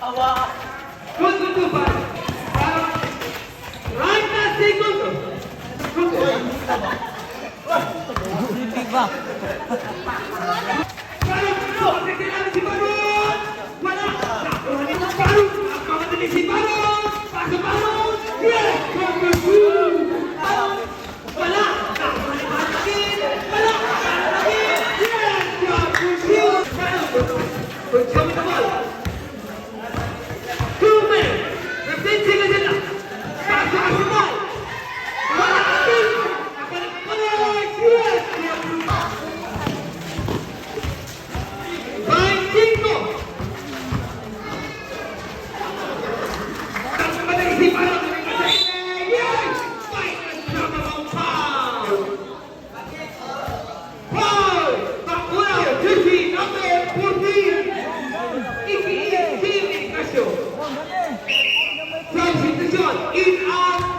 Good, good, good, Baron. Baron. 30 segundos. Good. Hindi ba? Baron, kailangan si Baron! Wala! Nakuha ni Baron! Nagmamadali si Baron! Pasa, Baron! Yes! Number 2! Baron! Wala! Nakuha ni Baron again! Wala! Baron again! Yes! Number 2! Baron! Control the ball! 2 minutes! 15 seconds na! Pasa Arsenal! Wala again! Nakuha ni Baron! Yes! Number 25. Nagmamadali si Baron. Yes! Final trabaho, foul! Foul! Bakuna, jersey number 14. Iki Team Ignacio. Substitution in out.